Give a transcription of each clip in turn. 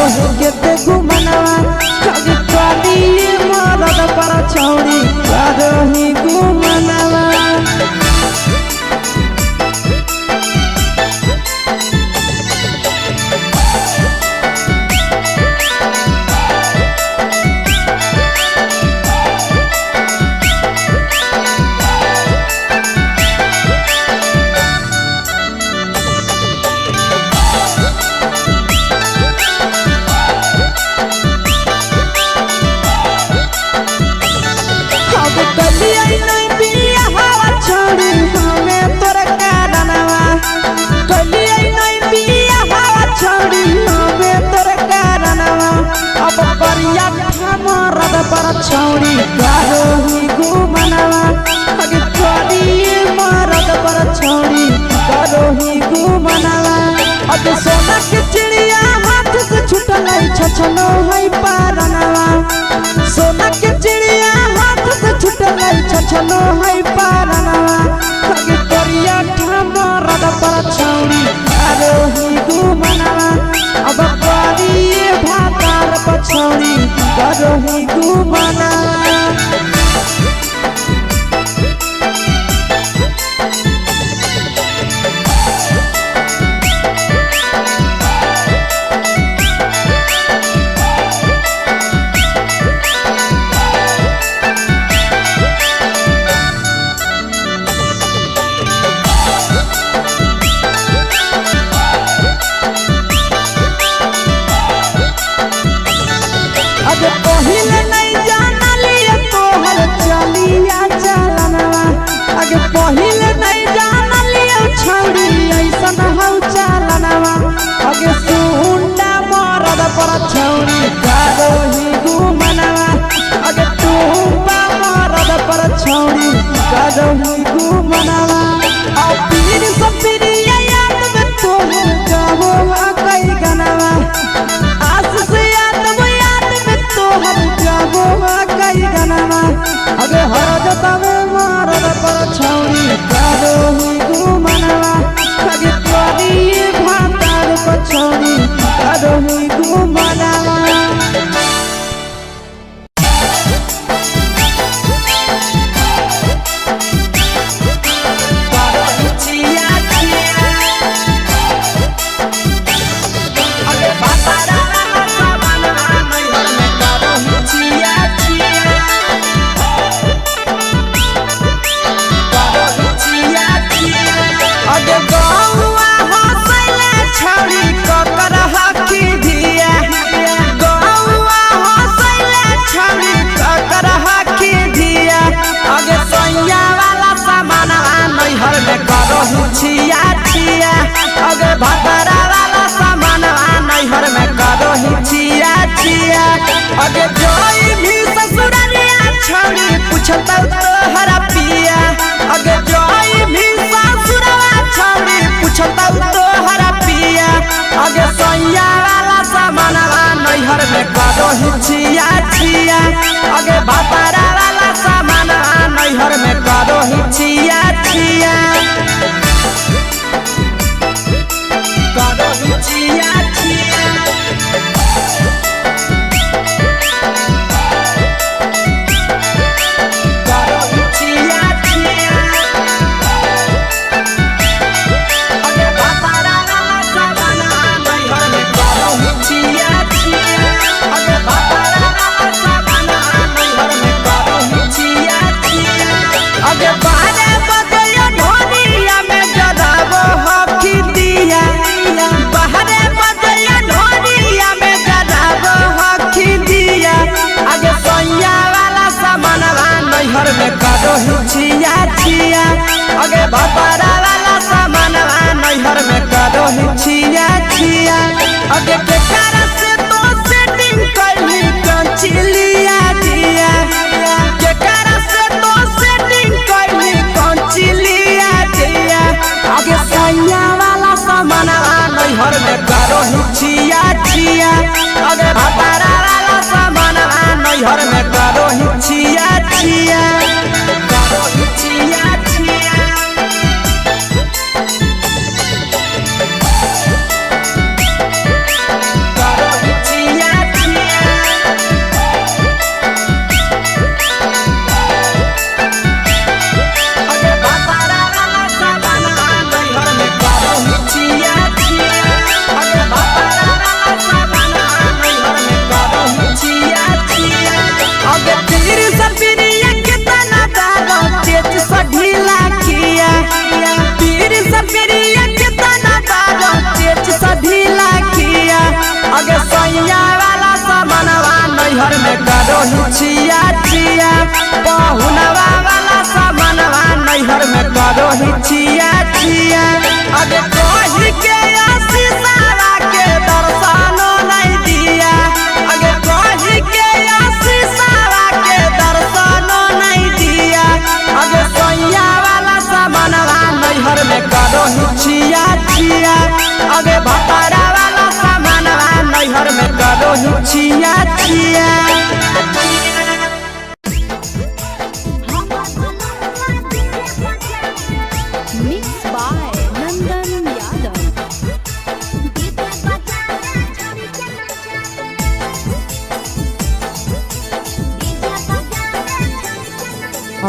करो केते गुमनवा अगे करी मरद पर छौड़ी करो ही गुमनवा। अब कलिया नहीं बिया हवा छोड़ी हमें तोर कारणवा कलिया नहीं बिया हवा छोड़ी हमें तोर कारणवा अब करिया मरद पर छोड़ी करो ही गुमनवा अगे करी मरद पर छोड़ी करो ही गुमनवा। अब सोना के चिड़िया हाथ से छुटल छछनो है पारनवा सोना के चिड़िया हाथ से छुटल छछनो है पारनवा अगे करिया मरद पर छौड़ी करो ही गुमनवा अब करिए भातार पर छौड़ी करो ही गुमनवा। अब पहिले नहीं जानलिए तोहर चलिया चलनवा अगे पहिले नहीं जानलिए छौड़ी ऐसन हौ चलनवा अगे सुंडा मरद पर छौड़ी करो ही गुमनवा अगे टूपा मरद पर छौड़ी करो ही गुमनवा। आ पीर सपिरिया याद में तोहर गावो कई गनवा आस से याद में याद में तोहर गावो कई गनवा अगे हर जतावे मरद पर छौड़ी करो ही गुमनवा अगे करी भातार पर छौड़ी करो ही गुमनवा। अगे गौआ हंसैले छौड़ी ककर हकी धिया गौआ हंसैले छौड़ी ककर हकी धिया अगे सैया वाला सामानवा नैहर में करहु छिया छिया अगे भतरा वाला सामानवा नैहर में करहु छिया छिया अगे जोई भी ससुरलिया छौड़ी पूछतौ तोहरा पिया अगे जोई भी ससुरवा छौड़ी पूछतौ तोहरा पिया अगे सैया वाला सामानवा नैहर में करहु छिया छिया अगे भतरा वाला सामानवा नैहर में करहु छिया छिया करहु छिया छिया करहु छिया छिया अगे भतरा वाला सामानवा नैहर में करहु छिया छिया अगे भतरा वाला सामानवा नैहर में करहु छिया छिया अगे बारे बजैया ढोलिया में जराबो हकी दिया बाहरे बजैया ढोलिया में जराबो हकी दिया अगे सैया वाला सामानवा नैहर में करहु छिया छिया अगे भतरा वाला सामानवा नैहर में करहु छिया छिया अगे केकरा से तो सेटिंग कैली कंचिलिया दिया केकरा से तो सेटिंग कैली कंचिलिया दिया अगे सैया वाला सामानवा नैहर में करहु छिया छिया अगे भतरा वाला सामानवा नैहर में करहु छिया छिया करहु छिया छिया नैहर में करो ही छिया छिया। पहुनवा वाला सामानवा नैहर में करो ही छिया छिया। अरे कही के आशीषावा के दर्शनो नहीं दिया। अरे कही के आशीषावा के दर्शनो नहीं दिया। अरे सैया वाला सामानवा नैहर में करो ही छिया छिया। अरे भतारा वाला सामानवा नैहर में करो ही छिया छिया। Mix by Nandan Yadav.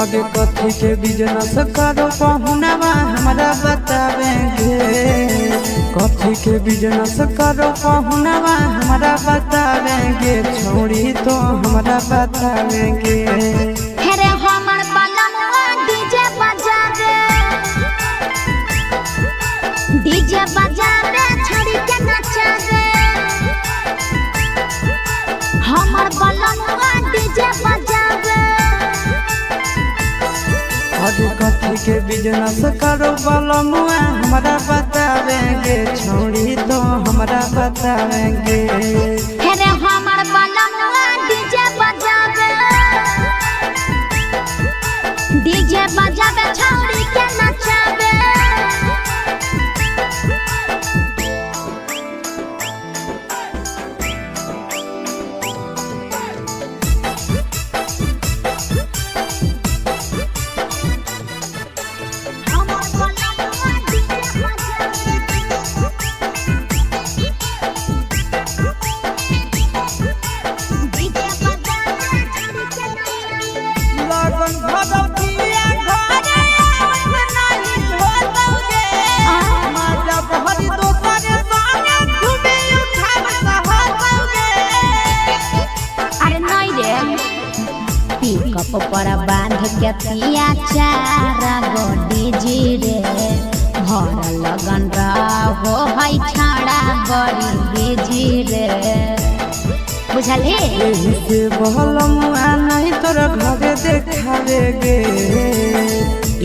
अबे कथी के बिजनेस करो पहुनवा हमरा बतावेंगे। कथी के बिजनेस करो पहुनवा हमरा बतावेंगे। छोड़ी तो हमरा बतावेंगे। हेरे हमर बलमुआ डीजे बजावे, डीजे बजावे छड़ी के नचावे। हमर बलमुआ डीजे बजावे। अबे कथी के बिजनेस करो बलमुआ हमरा बतावेंगे। छोड़ी तो हमरा बतावेंगे। हेरे हमर बलमुआ डीजे बजावे, डीजे बजावे छड़ी के नचावे। हमर बलमुआ डीजे बजावे। डीजे बजावे छड़ी के नचावे। लगन भगवतिया घरे आवत नाही होतौगे। माता बहरी दोसर संगे घूमे उठावत होतौगे। अरे नहीं रे, पिकअप पर बांध के पिया चार गो डीजे रे। भर लगन रहो है छाड़ा बड़ी बिजी रे, बुझलही। एही से बहलमुआ नहीं तोर घरे देखावे गे।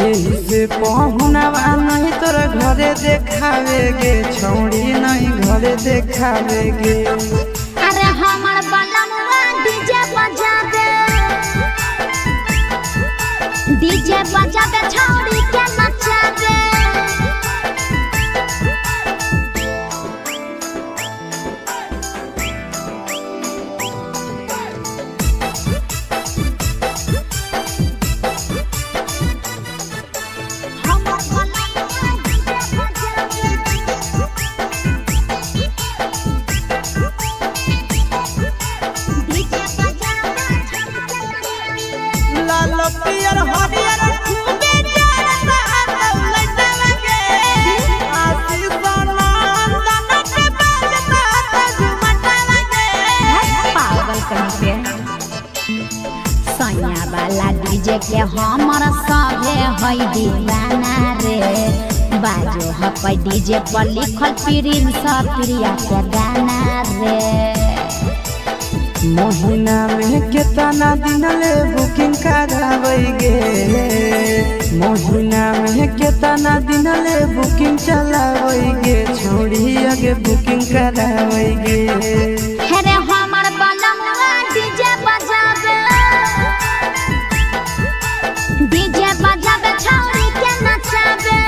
एही से पहुनवा नहीं तोर घरे देखावे गे। छौड़ी नहीं घरे देखावे गे। अरे हमर बलमुआ डीजे बजावे, डीजे बजावे छौड़ी के नचावे। हमर बलमुआ डीजे बजावे। डीजे बजावे छौड़ी के नचावे। लाल पियर हरियर खूबे जरता दौलत लगे। आशीष नंदन के बाजता झुमट लगे। पागल कहीं पे सैया वाला डीजे के हमर सभे है दीवाना रे। बाजो हपै डीजे पर लिखल प्रिंस प्रिया के गाना रे। महीना में केतना दिन ले बुकिंग कराबै गे। महीना में केतना दिन ले बुकिंग चलाबै गे। छोड़ी आगे बुकिंग कराबै गे। हेरे हमर बलमुआ डीजे बजावे, डीजे बजावे छौड़ी के नचावे।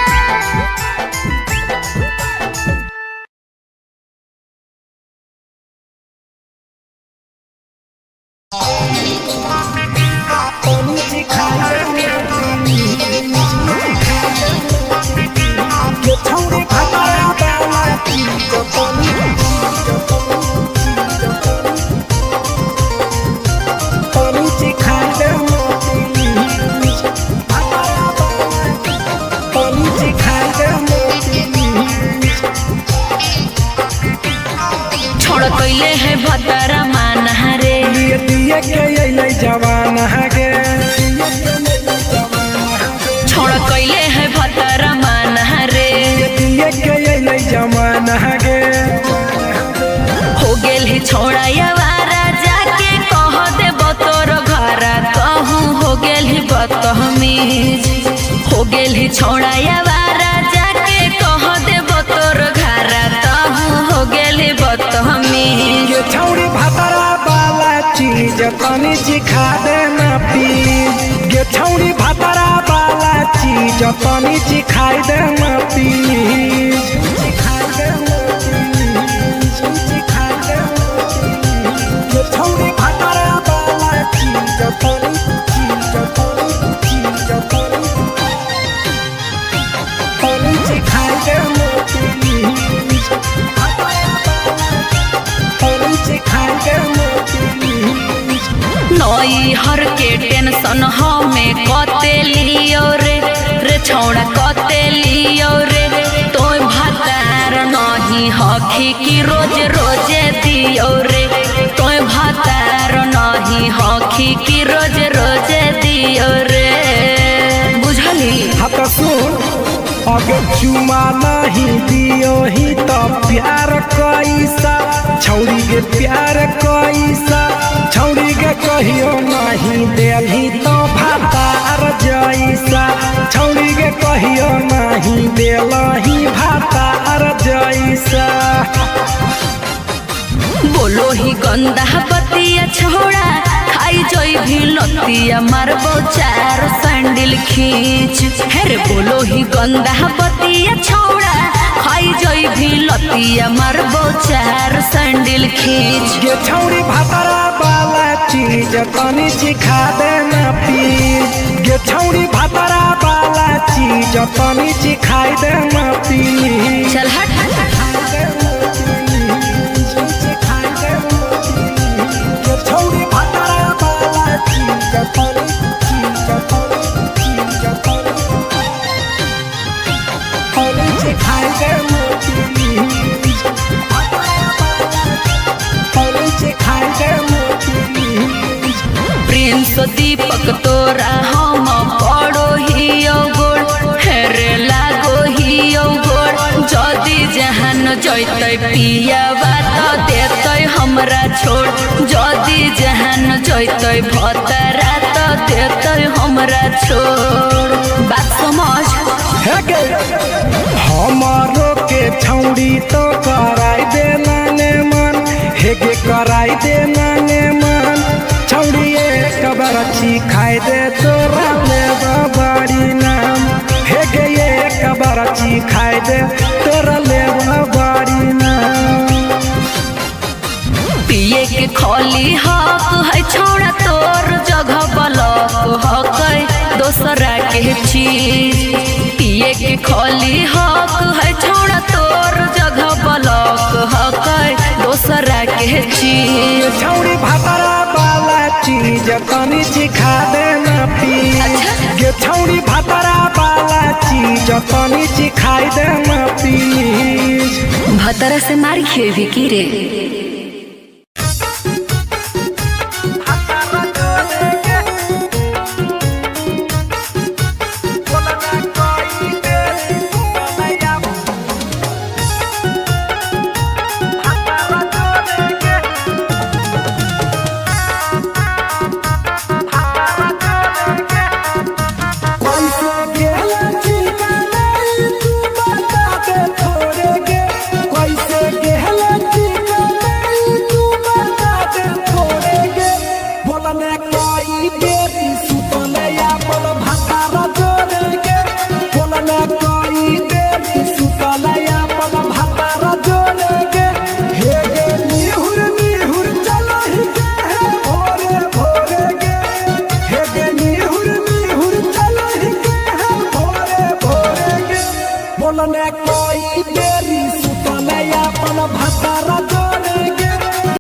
छोड़ कैले है भतरा माना रे। दिए दिए के अइलै जवान गे। छोड़ कैले है भतरा माना रे। दिए के अइलै जवान गे। हो गेल है छोड़ा यावारा जाके कह गेली छोड़ाया वारा जाके कह देबो तोर घारा तहु हो गेली बदतमीज। ये छौड़ी भातरा वाला चीज तनी चिखा देना प्लीज। ये छौड़ी भातरा वाला चीज तनी चिखाई देना प्लीज। चिखाई देना प्लीज, चिखाई देना प्लीज। ये छौड़ी भातरा वाला चीज तनी चीज तनी चीज तनी तनी चिखाई देना प्लीज। तनी चिखाई देना प्लीज। नई हर के टेंशन हमें कते लियो रे, रे छौड़ा कते लियो रे, तोय भातार नहीं हखी की रोज रोजे दियो रे, तोय भातार नहीं हखी की रोज रोजे दियो रे। बुझली? हाँ तो सुन, अगर चुमा नहीं दियो ही तो प्यार कैसा, छौड़ी के प्यार कैसा, छौड़ी के कहियो नहीं देलही तो भातार जैसा, छौड़ी के कहियो नहीं देलही भातार जैसा। बोलो ही गंदा बतिया छोड़ा खाई जोई भी लतिया मारबो चार सैंडल खींच। हेरे बोलो ही गंदा बतिया छोड़ा खाई जोई भी लतिया मारबो चार सैंडल खींच। ये छौड़ी भातरा वाला चीज तनी चिखा देना प्लीज। ये छौड़ी भातरा वाला चीज तनी चिखाई देना प्लीज। चल हट। ये छौड़ी भातरा वाला चीज तनी चीज तनी चीज तनी तनी चिखाई देना प्लीज। तनी चिखाई देना प्लीज। प्रिंस दीपक तोरा हम पड़ो हियो गोड़, हेरे लागो हियो गोड़, जदि जहान जैतै पियावा त देतै हमरा छोड़, जदि जहान जैतै भतरा त देतै हमरा छोड़। बात समझ। हे गे, हमारो के छौड़ी तो कराई देना ने मन, हे गे कराई देना ने मन, छौड़ी एक बरछी खाई दे तोरा ले बारी नाम, हे गे एक बरछी खाई दे तोरा ले बारी नाम। पिए के खोली हक है छोड़ा तोर जगह बलक हक है दोसरा के चीज। पिए के खोली हक है छोड़ा तोर जगह बलक हक है दोसरा के चीज। ये छौड़ी भातरा वाला चीज तनी चिखा देना प्लीज। ये छौड़ी भातरा वाला चीज तनी चिखाई देना प्लीज। भतरा से मार खेबी की रे।